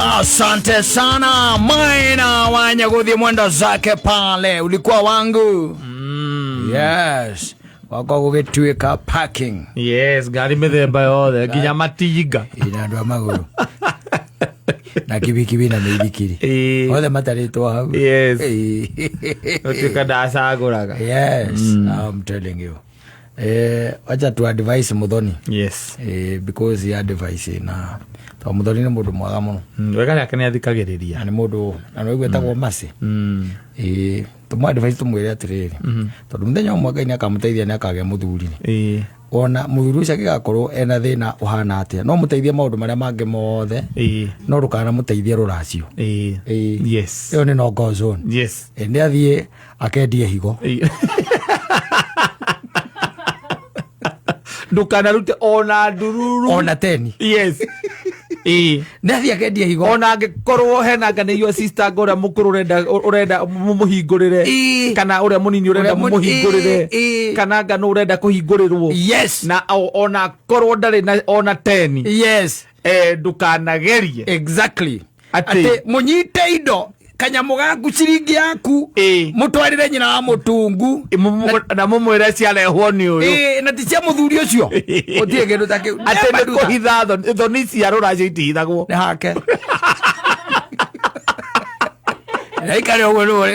Asante sana Maina Wanyaguthi, mwendo zake pale, ulikuwa wangu. Yes, wakwa gũgĩtuĩka parking. Yes, ngari mĩthemba yothe nginya matinga. Ina andũ a magũrũ na kibikibi na mĩithikiri. Othe matarĩtwo hau. Gũtuĩka ndacagũraga. Yes, I'm telling you. Wacha tu advise Muthoni. Because he advice na to Muthoni nĩ mũndũ mwega mũno. Wega nĩ ake nĩ athikagĩrĩria. Na nĩ mũndũ na nĩ gwĩtagwo Mercy. Tũmũ advice tũmwĩre atĩrĩrĩ, tondũ mũthenya ũmwe Ngai nĩ akamũteithia nĩ akagĩa mũthuri. Ona mũthuri ũcio angĩgakorwo ena thĩna ũhana atĩa, no mũteithie maũndũ marĩa mangĩ mothe, no ndũkanamũteithie rũracio. Ĩyo nĩ no go zone. Nĩ athiĩ akendie higo. Ndũkanarute ona ndururu. Ona teni. Nĩ athiĩ akendie higo. Ona angĩkorwo hena nganĩiyo sister ngo ũrĩa mũkũrũ ũrenda mũmũhingũrĩre. Kana ũrĩa mũnini ũrenda Ũrĩa mũmũhingũrĩre. Kana ngano ũrenda kũhingũrĩrwo. Na ona korwo ndarĩ na ona teni. Ndũkanagerie. Atĩ Atĩ mũnyite indo kanyamũ gaku ciringi yaku, mũtwarĩre nyina wa mũtungu. Na mũmwĩre ciarehwo nĩ ũyũ. Na ti cia mũthuri ũcio. Gũtirĩ kĩndũ ta kĩu. Atĩ Never nĩ do that. kũhitha thoni cia rũracio itihithagwo. Nĩ hake. Na ikare ũguo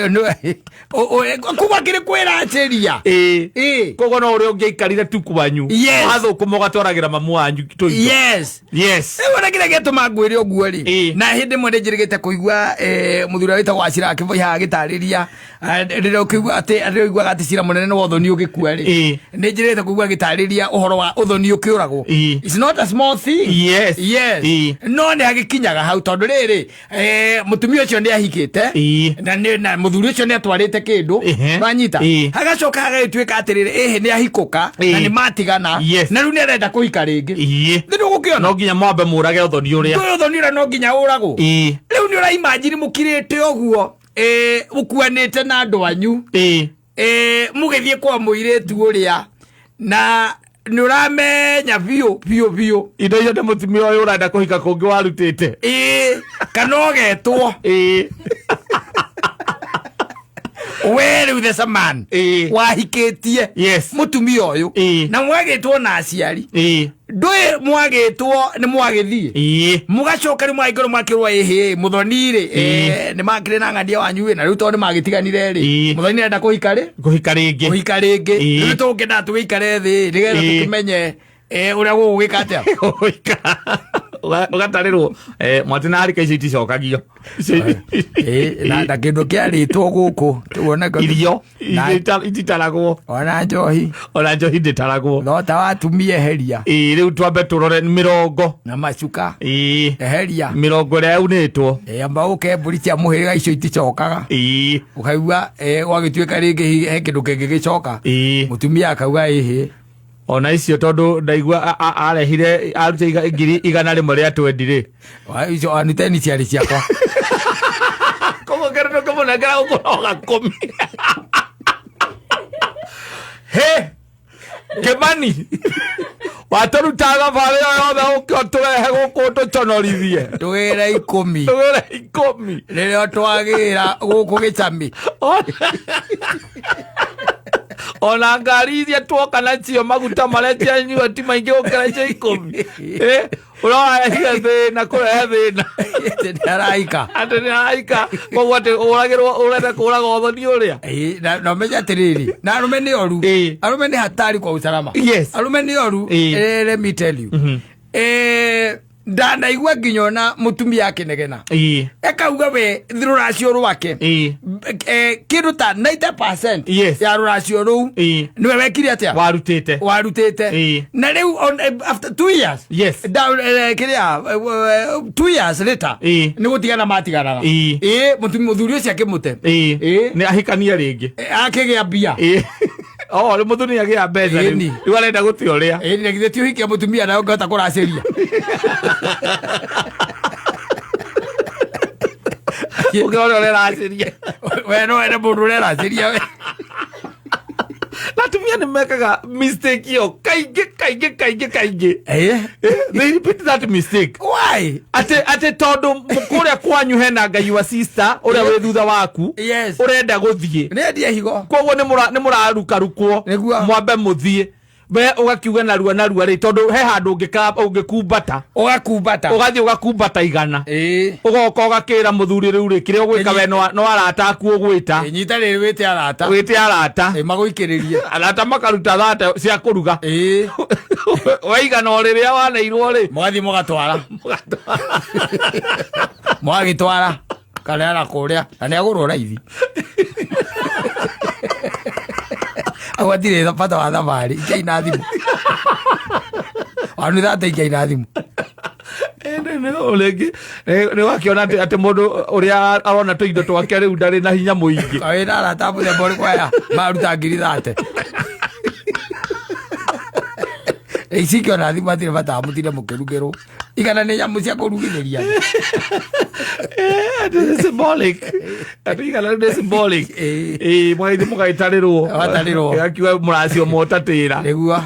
kuma kĩrĩ kwĩracĩria. Koguo no ũrĩa ũngĩaikarire tu kwanyu. Wathũkũma ũgatwaragĩra mamu wanyu tũindo. Rĩu ona kĩrĩa gĩatũma ngwĩre ũguo rĩ, na hĩndĩ ĩmwe nĩ njĩrĩgĩte kũigua, mũthuri ũrĩa wĩtagwo Wachira akĩboiha agĩtarĩria, rĩrĩa ũkĩigua atĩ, rĩrĩa ũiguaga atĩ cira mũnene nĩ wa ũthoni ũgĩkua rĩ, nĩ njĩrĩgĩte kũigua agĩtarĩria ũhoro wa ũthoni ũkĩũragwo. It's not a small thing. No nĩ agĩkinyaga hau tondũ rĩrĩ, mũtumia ũcio nĩ ahikĩte, na mũthuri ũcio nĩ atwarĩte kĩndũ, wanyita? Hagacoka hagagĩtuĩka atĩrĩrĩ, ĩhĩ nĩ ahikũka, na nĩ matigana, na rĩu nĩ arenda kũhika rĩngĩ. Nĩ ndũgũkĩona? No nginya mwambe mũrage ũthoni ũrĩa. Ndũĩ ũthoni ũrĩa no nginya ũragwo. Rĩu nĩ ũraimagine mũkirĩte ũguo, mũkuanĩte na andũ anyu. Mũgĩthiĩ kwa mũirĩtu ũrĩa, na nĩ ũramenya biũ, biũ, biũ. Indo icio nĩ mũtumia ũyũ ũrenda kũhika kũngĩ warutĩte. Kana ũgetwo. We rĩu the man. Wahikĩtie. Mũtumia ũyũ. Na mwagĩtwo na aciari. Ndũĩ mwagĩtwo nĩ mwagĩthiĩ. Mũgacoka rĩu mwagĩkorwo mwakĩrwo ĩhĩ, mũthoni rĩ, nĩ makĩrĩ na ng'ania wanyu ĩ, na rĩu tondũ nĩ magĩtiganire rĩ, mũthoni arenda kũhika rĩ? Kũhika rĩngĩ. Kũhika rĩngĩ. Rĩu tũngĩenda tũgĩikare thĩ, nĩgetha tũkĩmenye, ũrĩa gũgũgĩka atĩa? Gũgũika. Ũgatarĩrwo, mwatĩ na harika icio iticokagio. Na kĩndũ kĩarĩtwo gũkũ, tuoneka Irio, Na ititaragwo. Ona njohi. Ona njohi ndĩtaragwo. No ta watumia eheria. Rĩu twambe tũrore mĩrongo. Na macuka. Eheria. Mĩrongo ĩrĩa yaunĩtwo. Amba ũke mbũri cia mũhĩrĩga icio iticokaga. Ũkaigua, gwagĩtuĩka rĩngĩ he kĩndũ kĩngĩ gĩcoka. Mũtumia akauga ĩhĩ. Ona icio tondũ ndaigua arehire, arutire ngiri igana rĩmwe rĩa twendi rĩ. Wa, icio, anuteni ciarĩ ciakwa. Koguo kĩndũ kĩmũnengera gũkũroga kũmi. He! Kĩmani! Watũruta thabarĩ ĩyo yothe ũke ũtũrehe gũkũ ũtũconorithie. Tũgĩre ikũmi. Tũgĩre ikũmi. Rĩrĩa twagĩra gũkũ gĩcami. Ona ngari iria tuoka nacio maguta marĩa cianyua ti maingĩ gũkĩra cia ikũmi. Ũrarehire thĩna, kũrehe thĩna. Atĩ nĩ araika. Atĩ nĩ araika. Koguo atĩ ũragĩrwo, ũrenda kũraga ũthoni ũrĩa. Na ũmenye atĩrĩrĩ, na arũme nĩ oru. Arũme nĩ hatari kwa usalama. Arũme nĩ oru. Let me tell you. Ndanaigua nginya ona mũtumia akĩnegena. Ekauga we rũracio rwake. Kĩndũ ta 90% ya rũracio rũu. Nĩwe wekire atĩa? Warutĩte. Warutĩte. Na rĩu on after 2 years. Down, kĩrĩa, 2 years later. Nĩ gũtigana matiganaga. Mũthuri ũcio akĩmũte. Nĩ ahikania rĩngĩ. Akĩgĩa mbia. Oh, rĩu mũthuri nĩ agĩa mbeca rĩu. Rĩu arenda gũte ũrĩa. Na githĩ ti ũhikia mũtumia nawe ũngĩhota kũracĩria. Ũngĩona ũrĩa ũreracĩria. We no wende mũndũ ũreracĩria we. Na atumia nĩ mekaga mistake ĩyo kaingĩ, Kaingĩ kaingĩ kaingĩ. Eh? They repeat that mistake. Why? Atĩ tondũ kũrĩa kwanyu hena ngai wa sister ũrĩa wĩ thutha waku. Yes. Ũrenda gũthiĩ. Nĩendie higo. Koguo nĩ mũrarukarukwo. Nĩguo. Mwambe mũthiĩ. We ũgakiuga narua narua rĩ, tondũ he handũ ũngĩkumbata. Ũgakumbata. Ũgathiĩ ũgakumbata igana. Ĩĩ. Ũgoka ũgakĩra mũthuri rĩu rĩ, kĩrĩa ũgwĩka we no arata aku ũgwĩta. Nyita rĩrĩ wĩte arata. Wĩte arata. Ĩ, magũikĩrĩrie. Arata makaruta thata cia kũruga. Ĩĩ. Waigana o rĩrĩa waneirwo rĩ. Mũgathiĩ mũgatwara. Mũgagĩtwara. Kaneana kũrĩa. Na nĩagũrwo raithi. Au hatirĩ bata wa thabarĩ. Ikiai na thimũ. Wanu thate ikiai na thimũ. Rĩngĩ nĩ wakĩona atĩ mũndũ ũrĩa arona tũindo twake rĩu ndarĩ na hinya mũingĩ. Wĩna arata a mũthemba ũrĩkũ aya maruta ngiri thate. Ici ikĩona thimũ hatirĩ bata wa mũtinde mũkĩrugĩrwo. Igana nĩ nyamũ cia kũrugithĩria. Atĩ symbolic. Atĩ igana rĩu nĩ symbolic. Ĩĩ. Ĩĩ, mũgagĩthiĩ mũgagĩtarĩrwo. Mũgatarĩrwo. Akiuga mũracio motatĩra. Nĩguo.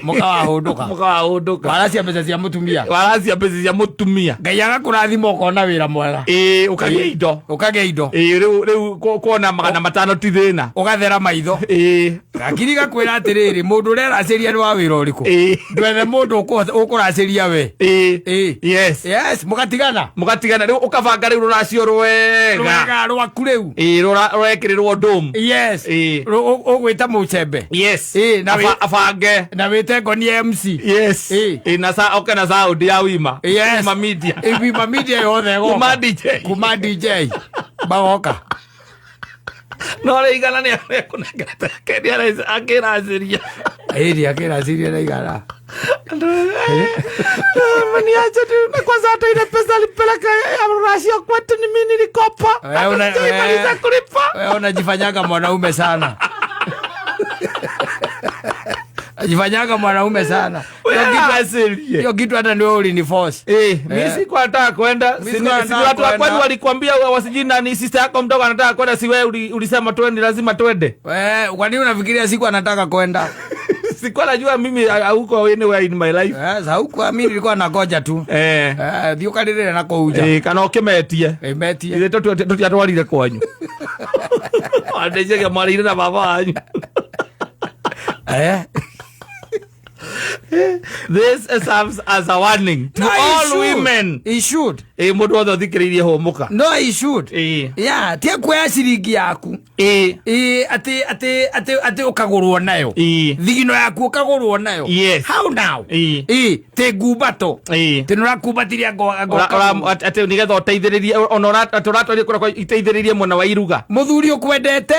Mũkawahũndũka. Mũkawahũndũka. Waracia mbeca cia mũtumia. Waracia mbeca cia mũtumia. Ngai agakũrathima ũkona wĩra mwega. Ĩĩ, ũkagĩa indo. Ũkagĩa indo. Ĩĩ, rĩu kuona 500 ti thĩna. Ũgathera maitho. Ĩĩ. Hakiri gakwĩra atĩrĩrĩ, mũndũ ũrĩa aracĩria nĩ wa wĩra ũrĩkũ? Ĩĩ. Ndwethe mũndũ ũkũracĩria we. Ĩĩ. Ĩĩ. Yes. Yes, mũgatigana. Mũgatigana rĩu ũkabanga rĩu rũracio rwega. Rwega rwaku rĩu. Ĩĩ, rũrekĩrĩrwo dome. Yes. Ĩĩ. Ũgwĩta mũcembe. Yes. Ĩĩ, na Abange. Na wĩte ngoni MC. Yes. Ĩĩ. Ĩĩ, na oke na sound ya Wima. Yes. Wima Media. Ĩĩ, Wima Media yothe ĩgoka. Kuma DJ. Kuma DJ. Magoka. No rĩ igana nĩ ekũnengera nĩ akĩracĩria. Ĩĩ, akĩracĩria na igana. Niache tu na kwanza hata ile pesa alipeleka ya ruracio kwetu ni mimi nilikopa. Wewe Sijaimaliza kulipa. Wewe unajifanyaga mwanaume sana. Unajifanyaga mwanaume sana. Hiyo Hiyo kitu hata ndio uliniforce. Mimi sikuwa nataka kwenda. Mimi sikuwa Si nataka watu wa kwenda. kwenu walikwambia wasijui nani sister yako mdogo anataka kwenda, si wewe ulisema twende, lazima twende. Wewe kwa nini unafikiria siku anataka kwenda? Sikuwa najua mimi hauko anywhere in my life. Hauko, mimi nilikuwa nangoja tu. Thiĩ ũkarĩrĩre na kũu nja. Kana ũkĩmetie. Metie. Ithe tũtiatwarire kwanyu. Wandecagia mwarĩire na baba wanyu. This serves as a warning to No, he all should. women. He should. Mũndũ wothe ũthikĩrĩirie hũmũka. No, he should. Yeah, tia kuoya ciringi yaku. Atĩ atĩ atĩ atĩ ũkagũrwo nayo. Thigino yaku ũkagũrwo nayo. Yes. How now? Tĩ ngumbato. Tĩ nĩũrakumbatiria Atĩ nĩgetha ũteithĩrĩrie, ona atĩ ũratwaria kũrĩa kwa iteithĩrĩrie mwena wa iruga. Mũthuri ũkwendete,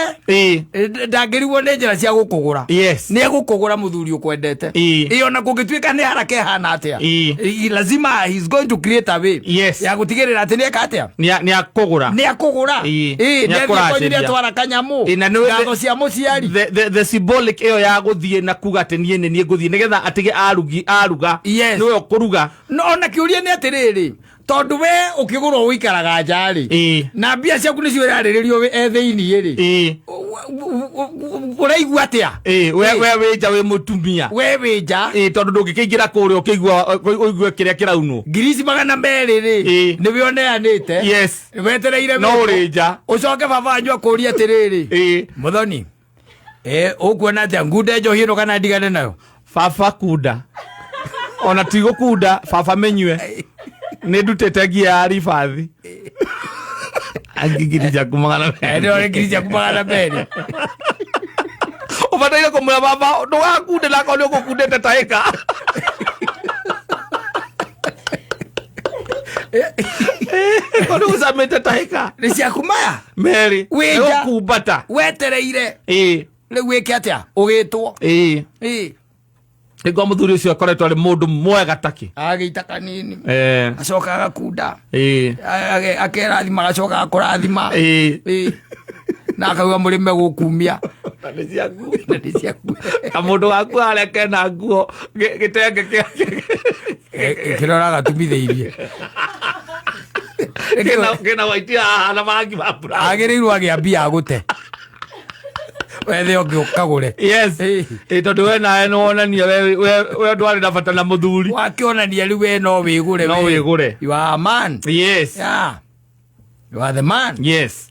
ndangĩrigwo nĩ njĩra cia gũkũgũra. Yes. Nĩ egũkũgũra mũthuri ũkwendete. Ona kũngĩtuĩka nĩ haraka ĩhana atĩa. Lazima he is going to create a way. Yes. Ya gũtigĩrĩra atĩ nĩeka atĩa? Nĩ akũgũra. Nĩ akũgũra. Nĩ Nĩ athiĩ kwanyu akũracĩria. nĩ atwara kanyamũ. Na nĩ Ngatho cia mũciari. The symbolic ĩyo ya gũthiĩ na kuga atĩ niĩ nĩ niĩ ngũthiĩ nĩgetha atige aruga. Yes. Nĩwe ũkũruga. No, ona kĩũria nĩ atĩrĩrĩ, tondũ we ũkĩgũrwo ũikaraga nja rĩ, na mbia ciaku nĩcio ĩrarĩrĩrio e thĩiniĩ rĩ, ũraigua atĩa? We wĩ nja wĩ mũtumia. We wĩ nja. Tondũ ndũngĩkĩingĩra kũrĩa ũkĩigua, ũigue kĩrĩa kĩraunwo. Ngiri ici 200 rĩ, nĩwe ũneanĩte. Yes. Wetereire No wĩtwo. ũrĩ nja. Ũcoke baba wanyu akũrie atĩrĩrĩ, Mũthoni, ũkuona atĩa ngunde njohi ĩno kana ndigane nayo? Baba kunda. Ona ti gũkunda, baba mĩnyue. Nĩ ndutĩte ngia ya ribathi. Angĩ ngiri ciaku 200. Nĩ ngiri ciaku 200. Ũbataire kũmwĩra baba, ndũgakunde na akorwo nĩ ũgũkundĩte ta ĩka. Korwo nĩ ũcamĩte ta ĩka. Nĩ ciaku maya? Merĩ. Wĩ nja. Nĩ gũkumbata. Wetereire. Rĩu wĩke atĩa? Ũgĩtwo. Nĩguo mũthuri ũcio akoretwo arĩ mũndũ mwega takĩ. Agĩita kanini. Acoka agakunda. Akerathima, agacoka akũrathima. Na akauga mũrĩme gũkumia. Na nĩ ciaku. Na nĩ ciaku. Kamũndũ gaku harĩa kena nguo, gĩtenge kĩa- Kĩrĩa ũragatumithĩirie. Kena white haha na marangi ma brown. Agĩrĩirwo agĩa mbia agũte. Wethe ũngĩ ũkagũre. Yes. Ĩĩ. Ĩ, tondũ we nawe nĩ wonania we ndwarĩ na bata na mũthuri. Wakĩonania rĩu we no wĩgũre. No we. wĩgũre. You are a man. Yes. Yeah. You are the man. Yes.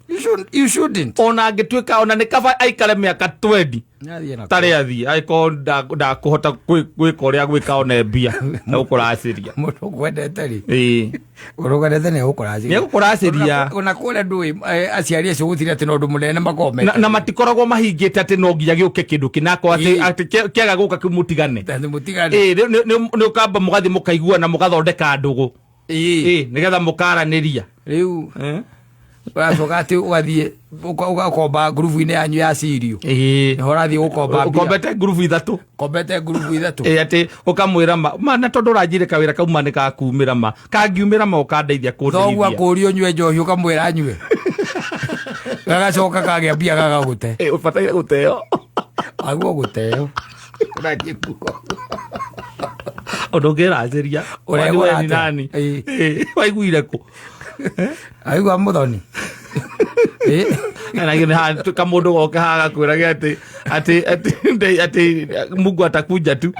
You shouldn't. Ona angĩtuĩka ona nĩ kaba aikare mĩaka 20 Nĩathiĩ na tarĩ athiĩ angĩkorwo ndakũhota gwĩka ũrĩa gwĩka one mbia na gũkũracĩria. Mũndũ ũkwendete rĩ. Ĩĩ. Ũndũ ũkwendete nĩ egũkũracĩria. Nĩ egũkũracĩria. Ona kũrĩa ndũĩ aciari acio gũtirĩ atĩ na ũndũ mũnene makoragwo Na matikoragwo mahingĩte atĩ no nginya gĩũke kĩndũ kĩna akorwo Ĩĩ. atĩ kĩaga gũka kĩu mũtigane. Atĩ mũtigane. Ĩĩ, nĩ ũkamba mũgathiĩ mũkaiguana mũgathondeka ndũgũ. Ĩĩ. Ĩĩ, nĩgetha mũkaranĩria. Rĩu ũracoka atĩ ũgathiĩ ũgakomba ngurubu-inĩ yanyu ya cirio. Ĩĩ. Nĩho ũrathiĩ gũkomba mbia. Ũkombete ngurubu ithatũ. Kombete ngurubu ithatũ. Ĩĩ, atĩ ũkamwĩra ma na tondũ ũranjĩre kawĩra kau ma nĩ gakumĩra ma kangiumĩra ma ũkandeithia Thoguo kũndeithia. akũria ũnyue njohi ũkamwĩra anyue. Gagacoka kagĩa mbia gagagũte. Ĩĩ, ũbataire gũteo. Aguo gũteo. Ũrathiĩ kuo. Ũndũ ũngĩracĩria. Ũregũra Kwani we ni atĩa? nani? Ĩĩ. Ĩĩ, waiguire kũ? Aigua mũthoni. Ĩĩ. Na githĩ haha kamũndũ goke haha gakwĩrage atĩ atĩ atĩ atĩ Mungu atakunja tu.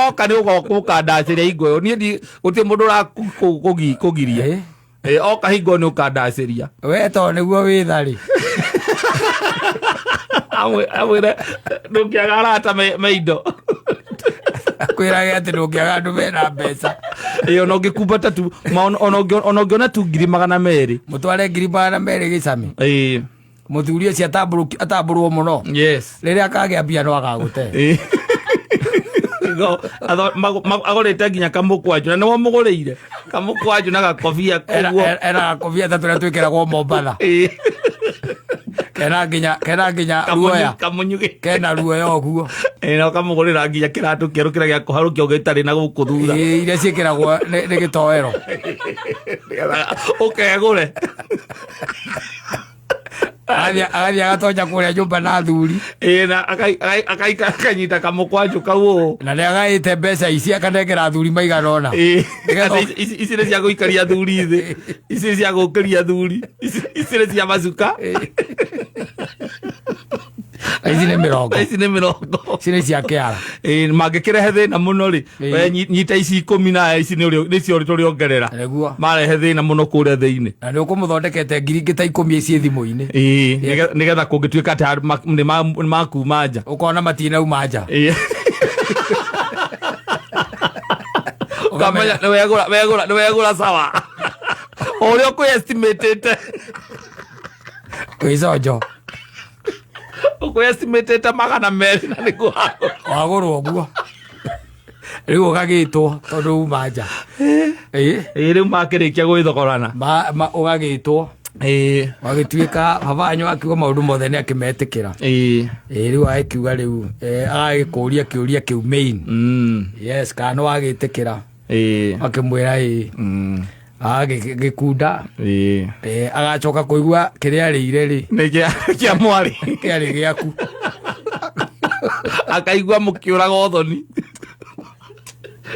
Oka nĩ ũgũkandacĩria hingo ĩyo. Niĩ gũtirĩ mũndũ ũrakũgiria. Ĩĩ. Oka hingo nĩ ũkandacĩria. We to nĩguo wĩ tharĩ. Amwĩre ndũngĩaga arata me indo. Akwĩrage atĩ ndũngĩaga andũ mena mbeca. Ĩĩ, ona ũngĩkumbata tu, ma ona ũngĩona tu 200,000. Mũtware 200,000 gĩcami. Ĩĩ. Mũthuri ũcio atambũrwo mũno. Yes. Rĩrĩa akagĩa mbia no agagũte. Ĩĩ. Agũrĩte nginya kamũkwanjũ na nĩwe mũgũrĩire kamũkwanjũ na gakobia koguo. Ena gakobia ta tũrĩa twĩkĩragwo Mombatha. Ĩĩ. Kena nginya ruoya. Kamunyugĩ. Kena ruoya ũguo. Ĩĩ, na ũkamũgũrĩra nginya kĩratũ kĩerũ kĩrĩa gĩa kũharũkia ũgĩtarĩ na gũkũ thutha. Ĩĩ, iria ciĩkĩragwo nĩ gĩtoero. Ũkegũre. Agathiĩ agatonya kũrĩa nyũmba na athuri. Ĩĩ, na akanyita kamũkwanjũ kau ũũ. Na nĩ agaĩte mbeca ici akanengera athuri maigana ũna. Ĩĩ. Nĩgetha Atĩ ici nĩ cia gũikaria athuri thĩ. Ici nĩ cia gũkĩria athuri. Ici nĩ cia macuka. Ici nĩ mĩrongo. Ici nĩ mĩrongo. Ici nĩ cia kĩara. Ĩĩ, mangĩkĩrehe thĩna mũno rĩ, Ĩĩ. we nyita ici 10 na ici nĩcio tũrĩongerera. Nĩguo. Marehe thĩna mũno kũrĩa thĩinĩ. Na nĩ ũkũmũthondekete ngiri ingĩ ta 10 ici thimũ-inĩ. Ĩĩ, nĩgetha kũngĩtuĩka atĩ nĩ makuma nja. Ũkona matinauma nja. Ĩĩ. Ũkamenya nĩ wegũra sawa. O ũrĩa ũkwĩ-estimatĩte. Wĩconjo. Ũkwĩ-estimatĩte 200 na nĩguo wagũra. Wagũrwo ũguo. Rĩu ũgagĩtwo tondũ uma nja. Ĩĩ. Ĩĩ, rĩu makĩrĩkia gwĩthogorana. Ũgagĩtwo. Ĩĩ. Wagĩtuĩka baba wanyu akiuga maũndũ mothe nĩ akĩmetĩkĩra. Ĩĩ. Ĩĩ, rĩu agĩkiuga rĩu, agagĩkũria kĩũria kĩu main. Yes, kana nĩ wagĩtĩkĩra. Ĩĩ. Akĩmwĩra ĩĩ. Agĩkunda. Ĩĩ. Ĩĩ, agacoka kũigua kĩrĩa arĩire rĩ. Nĩ kĩa mwarĩ. Kĩarĩ gĩaku. Akaigua mũkĩũraga ũthoni.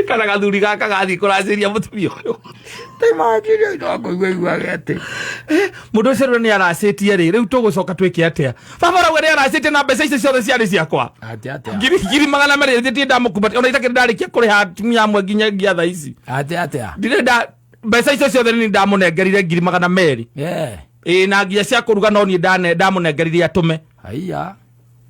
Kana gathuri gaka gathiĩ kũracĩria mũtumia ũyũ. Ta imagine, no kũigua iguage atĩ. Mũndũ ũcio rĩu nĩ aracĩtie rĩ, rĩu tũgũcoka twĩke atĩa? Baba ũrauga nĩ aracĩtie na mbeca icio ciothe ciarĩ ciakwa. Atĩ atĩa? 200,000 thĩĩ ndamũkumbatia, ona itakĩrĩ ndarĩkia kũrĩha atumia amwe nginya thaa ici. Atĩ atĩa? Ndirĩ nda mbeca icio ciothe nĩ ndamũnengerire 200,000. Yeah. Ĩĩ, na nginya cia kũruga no niĩ ndamũnengerire atũme. Haiya.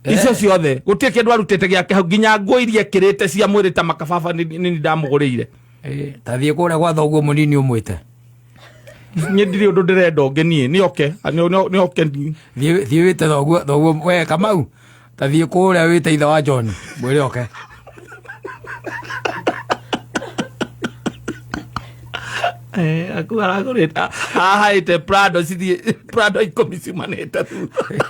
Icio ciothe gũtirĩ kĩndũ arutĩte gĩake hau, nginya nguo iria ekĩrĩte cia mwĩrĩ ta makababa nĩ ndamũgũrĩire. Ĩĩ, ta thiĩ kũrĩa gwa thoguo mũnini ũmwĩte. Niĩ ndirĩ ũndũ ndĩrenda ũngĩ niĩ, nĩ oke, nĩ oke niĩ. Thiĩ wĩte thoguo, we Kamau, ta thiĩ kũrĩa wĩte ithe wa John, mwĩre oke. Aku aragũrĩte, ahaĩte Prado cithiĩ, Prado 10 ciumanĩte thutha.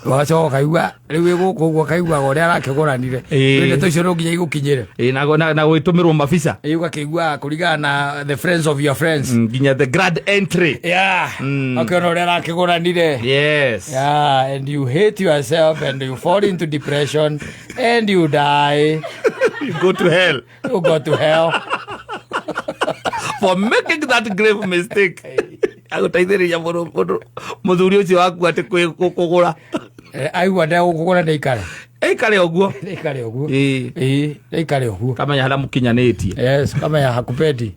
Wacoka ũkaigua, rĩu wĩ gũkũ ũguo ũkaiguaga ũrĩa arakĩgũranire. Ĩĩ. Rĩu ndeto icio no nginya igũkinyĩre. Ĩĩ, na gwĩtũmĩrwo mabica. Ĩĩ, ũgakĩigua kũringana na the friends of your friends. Nginya the grand entry. Yeah. Ũkĩona ũrĩa arakĩgũranire. Yes. Yeah, and you hate yourself and you fall into depression and you die. You go to hell. You go to hell. For making that grave mistake. Agũteithĩrĩria mũthuri ũcio waku atĩ kũgũra. Aigua ndegũkũgũra nĩikare. Ĩikare ũguo. Nĩikare ũguo. Ĩĩ. Ĩĩ, nĩikare ũguo. Kamenya harĩa mũkinyanĩtie. Yes, kama ya hakupendi.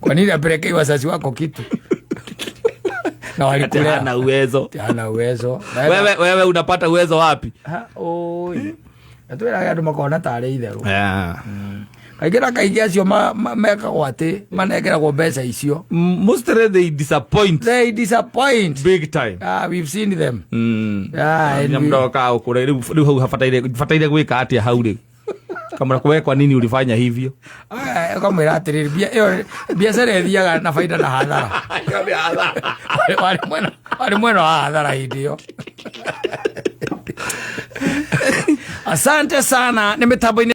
Kwa nini apelekei wazazi wako kitu na Ati walikulea? hana uwezo. Hana uwezo. Wewe unapata uwezo wapi? Ha, oi. Natwĩraga andũ makona tarĩ itherũ. Yeah. Kaingĩ na kaingĩ acio mekagwo atĩ manengeragwo mbeca icio. Mostly they disappoint. They disappoint. Big time. Ah, we've seen them. Ah, and Nginya mũndũ ũkũre rĩu hau habataire gwĩka atĩa hau rĩu? Kamũra we kwa nini ulifanya hivyo? Ah, ũkamwĩra atĩrĩrĩ, ĩyo biacara ĩthiaga na baida na hathara. Warĩ mwena wa hathara hĩndĩ ĩyo. Asante sana nĩ mĩtambo-inĩ.